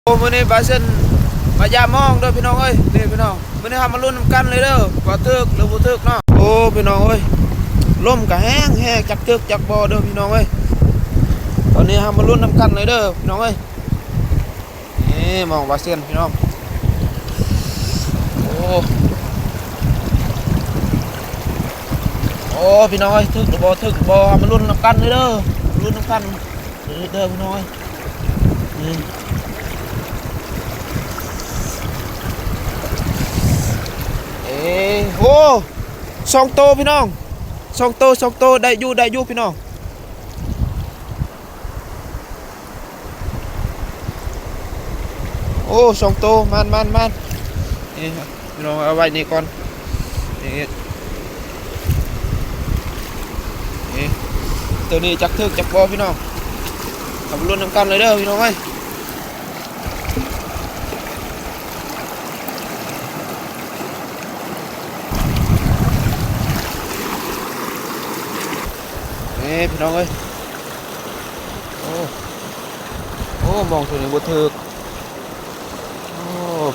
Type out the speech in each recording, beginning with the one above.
ໂອ້ ມື້ນີ້ບ່າວເຊັນມາຢາມມອງເດີພີ່ນ້ອງເອີຍ. ນີ້ພີ່ນ້ອງ ມື້ນີ້ເຮົາມາລຸ້ນນຳກັນເລີຍເດີ ວ່າຖືກຫຼືບໍ່ຖືກເນາະ. ໂອ້ ພີ່ນ້ອງເອີຍ ລົມກໍແຮງໆ ຈັກຖືກຈັກບໍ່ເດີພີ່ນ້ອງເອີຍ. ຕອນນີ້ເຮົາມາລຸ້ນນຳກັນເລີຍເດີພີ່ນ້ອງເອີຍ. ນີ້ມອງບ່າວເຊັນພີ່ນ້ອງ. ໂອ້ ໂອ້ ພີ່ນ້ອງເອີຍ ຖືກຫຼືບໍ່ຖືກບໍ່ ເຮົາມາລຸ້ນນຳກັນເລີຍເດີ ລຸ້ນນຳກັນເລີຍເດີພີ່ນ້ອງເອີຍ. ນີ້ ເອີ ໂອ້ ສອງໂຕພີ່ນ້ອງ ສອງໂຕ ສອງໂຕ ໄດ້ຢູ່ ໄດ້ຢູ່ພີ່ນ້ອງ. ໂອ້ ສອງໂຕ ມານໆໆ. ນີ້ພີ່ນ້ອງ ເອົາໄວ້ນີ້ກ່ອນ. ນີ້ ນີ້ ໂຕນີ້ຈັກຖືກຈັກບໍ່ພີ່ນ້ອງ ເຮົາມາລຸ້ນນຳກັນເລີຍເດີພີ່ນ້ອງເອີຍ. ນີ້ພີ່ນ້ອງເອີຍ ໂອ້ ໂອ້ ມອງໂຕນີ້ບໍ່ຖືກ. ໂອ້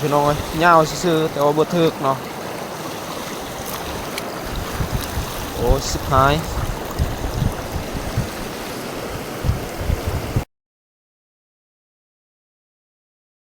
ພີ່ນ້ອງເອີຍ ຍາວຊື່ໆ ແຕ່ວ່າບໍ່ຖືກເນາະ. ໂອ້ ຊິບຫາຍ